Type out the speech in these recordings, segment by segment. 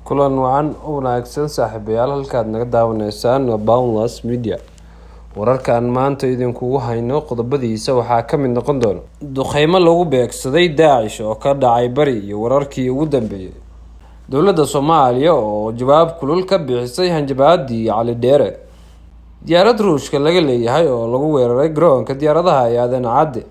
Kulan wacan oo wanaagsan, saaxiibayaal. Halkaad naga daawanaysaan waa Boundless Media. Wararkaan maanta idinkugu hayno qodobadiisa waxaa ka mid noqon doona duqeymo lagu beegsaday Daacish oo ka dhacay Bari iyo wararkii ugu dambeeyay, dowladda Soomaaliya oo jawaab kulul ka bixisay hanjabaadii Cali Dheere, diyaarad Ruushka laga leeyahay oo lagu weeraray garoonka diyaaradaha ee Aadan Cadde.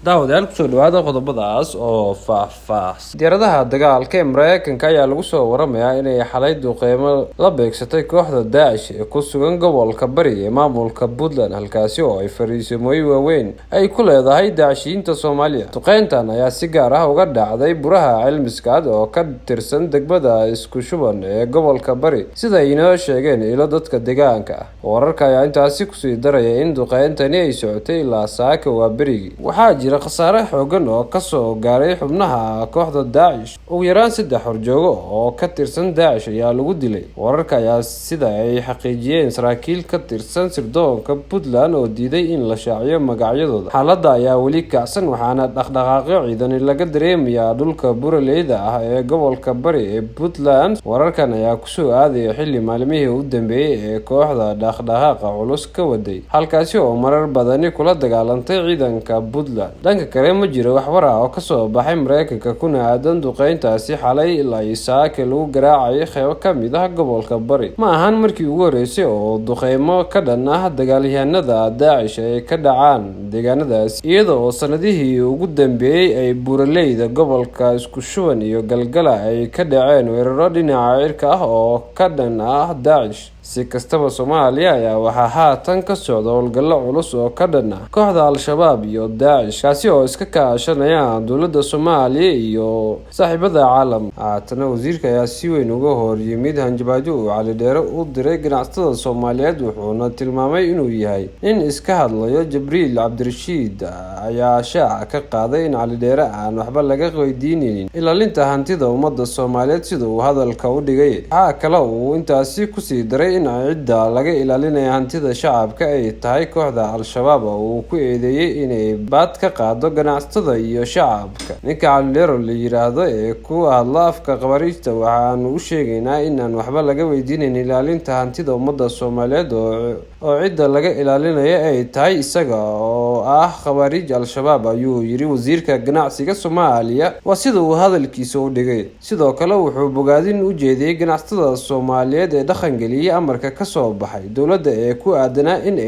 Daawadayaal, kusoo dhawaada qodobadaas oo faah-faahsan. Diyaaradaha dagaalka ee Mareykanka ayaa lagu soo waramayaa inay xalay duqeymo la beegsatay kooxda Daacish ee ku sugan gobolka Bari ee maamulka Puntland, halkaasi oo ay fariisimooyin waaweyn ay ku leedahay Daacishiyiinta Soomaaliya. Duqeyntan ayaa si gaar ah uga dhacday buraha Cilmiskaad oo ka tirsan degmada Isku Shuban ee gobolka Bari, sida ay inoo sheegeen ilo dadka deegaanka ah. Wararka ayaa intaasi kusii daraya in duqeyntani ay socotay ilaa saaka waa berigii. Waxaa jira khasaare xoogan oo kasoo gaaray xubnaha kooxda Daacish. Ugu yaraan saddex horjoogo oo ka tirsan Daacish ayaa lagu dilay. Wararka ayaa sida ay xaqiijiyeen saraakiil ka tirsan sirdoonka Puntland oo diiday in la shaaciyo magacyadooda. Xaaladda ayaa weli kacsan, waxaana dhaqdhaqaaqyo ciidani laga dareemayaa dhulka buraleyda ah ee gobolka Bari ee Puntland. Wararkan ayaa kusoo aadaya xilli maalmihii u dambeeyay ee kooxda dhaqdhaqaaqa culus ka waday halkaasi oo marar badani kula dagaalantay ciidanka Puntland. Dhanka kale, ma jiro wax war ah oo kasoo baxay Mareykanka kuna aadan duqeyntaasi xalay ilaa saaka lagu garaacayay qeybo ka mid ah gobolka Bari. Ma ahan markii ugu horeysay oo duqeymo ka dhan ah dagaalyahanada Daacish ay ka dhacaan deegaanadaasi, iyada oo sanadihii ugu dambeeyay ay buuraleyda gobolka Isku Shuban iyo Galgala ay ka dhaceen weeraro dhinaca cirka ah oo ka dhan ah Daacish. Si kastaba, Soomaaliya ayaa waxaa haatan ka socda howlgallo culus oo ka dhan ah kooxda Al-Shabaab iyo Daacish, kaasi oo iska kaashanayaan dowladda Soomaaliya iyo saaxiibada caalamka. Haatana wasiirka ayaa si weyn uga hor yimid hanjabaadyo uu Cali Dheere u diray ganacsatada Soomaaliyeed, wuxuuna tilmaamay inuu yahay nin iska hadlayo. Jibriil Cabdirashiid ayaa shaaca ka qaaday in Cali Dheere aan waxba laga weydiineynin ilaalinta hantida ummadda Soomaaliyeed, sida uu hadalka u dhigay. Waxaa kale uu intaasi kusii daray in cidda laga ilaalinayo hantida shacabka ay tahay kooxda Al-Shabaab oo uu ku eedeeyay inay baad ka qaado ganacsatada iyo shacabka. "Ninka Cali Dheere la yiraahdo ee ku hadla afka Khawaarijta, waxaanu u sheegaynaa in aan waxba laga weydiineyn ilaalinta hantida ummadda Soomaaliyeed oo cidda laga ilaalinayo ay tahay isaga oo ah Khawaarij Al-Shabaab," ayuu yiri wasiirka ganacsiga Soomaaliya, waa sida uu hadalkiisa u dhigay. Sidoo kale wuxuu bogaadin u jeediyey ganacsatada Soomaaliyeed ee dhaqangeliyay amarka kasoo baxay dowladda ee ku aadanaa in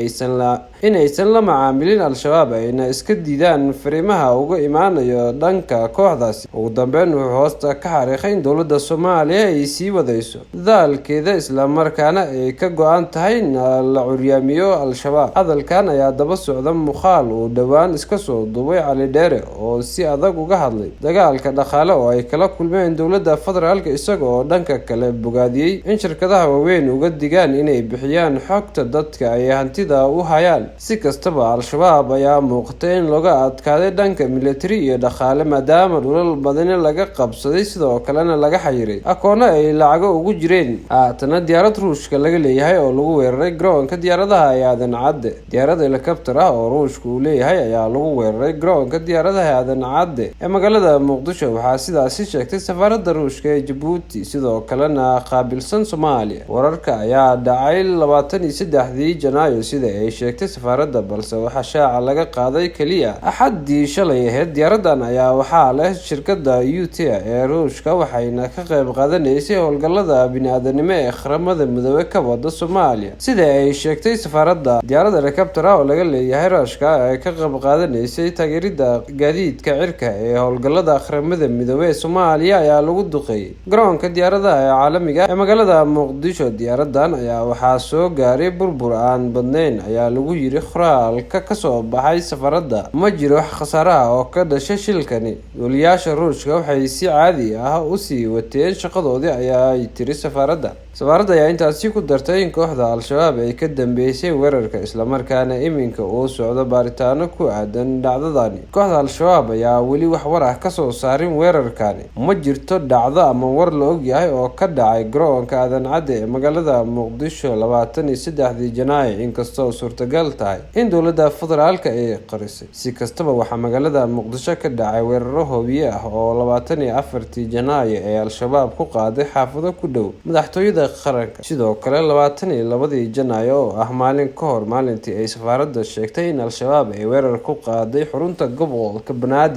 aysan la macaamilin Al-Shabaab, ayna iska diidaan fariimaha uga imaanayo dhanka kooxdaasi. Ugu dambeyn, wuxuu hoosta ka xariiqay in dowladda Soomaaliya ay sii wadayso dadaalkeeda, islamarkaana ay ka go-an tahay in la curyaamiyo Al-Shabaab. Hadalkan ayaa daba socda muuqaal uu dhowaan iska soo duubay Cali Dheere oo si adag uga hadlay dagaalka dhaqaale oo ay kala kulmeen dowladda federaalka, isaga oo dhanka kale bogaadiyey in shirkadaha waaweyn uga digaan inay bixiyaan xogta dadka ay hantida u hayaan. Si kastaba, Al-Shabaab ayaa muuqatay in looga adkaaday dhanka militari iyo dhaqaale, maadaama dhulal badani laga qabsaday, sidoo kalena laga xayiray akoono ay lacago ugu jireen. Haatana diyaarad Ruushka laga leeyahay oo lagu weeraray garoonka diyaaradaha ee Aadan Cadde. Diyaarad helicopter ah oo Ruushka uu leeyahay ayaa lagu weeraray garoonka diyaaradaha Aadan Cadde ee magaalada Muqdisho. Waxaa sidaasi sheegtay safaaradda Ruushka ee Jabuuti, sidoo kalena qaabilsan Soomaaliya. Wararka ayaa dhacay 23-dii Janaayo, sida ay sheegtay safaaradda, balse waxaa shaaca laga qaaday keliya Axaddii shalay ahayd. Diyaaradan ayaa waxaa leh shirkadda UTAir ee Ruushka, waxayna ka qayb qaadanaysay howlgallada bini-aadanimo ee Qaramada Midoobey ka wada Soomaaliya, sida ay sheegtay safaaradda. Diyaarad helicopter ah oo laga leeyahay Ruushka ee ka qayb qaadanaysay taageerida gaadiidka cirka ee howlgallada Qaramada Midoobey ee Soomaaliya ayaa lagu duqeeyay garoonka diyaaradaha ee caalamiga ee magaalada Muqdisho. "Diyaaradan ayaa waxaa soo gaaray burbur aan badnayn," ayaa lagu yiri qoraalka kasoo baxay safaaradda. "Ma jiro wax khasaaraha oo ka dhashay shilkani. Duuliyaasha Ruushka waxay si caadi ah usii wateen shaqadoodii," ayaay tiri safaaradda. Safaaradda ayaa intaasi ku dartay in kooxda Al-Shabaab ay ka dambeysay weerarka, islamarkaana iminka uu socdo baaritaan. baaritaano ku aadan dhacdadani. Kooxda Al-Shabaab ayaa weli wax war ah ka soo saarin weerarkani. Ma jirto dhacdo ama war la ogyahay oo ka dhacay garoonka Aadan Cadde ee magaalada Muqdisho 23-dii Janaayo, inkastoo suurtagal tahay in dowladda federaalka ay qarisay. Si kastaba, waxaa magaalada Muqdisho ka dhacay weeraro hoobiye ah oo 24-tii Janaayo ee Al-Shabaab ku qaaday xaafado ku dhow madaxtooyada qaranka. Sidoo kale, 22-dii Janaayo oo ah maalin ka hor maalintii ay safaaradda sheegtay in Al-Shabaab ay weerar ku qaaday xarunta gobolka Banaadir.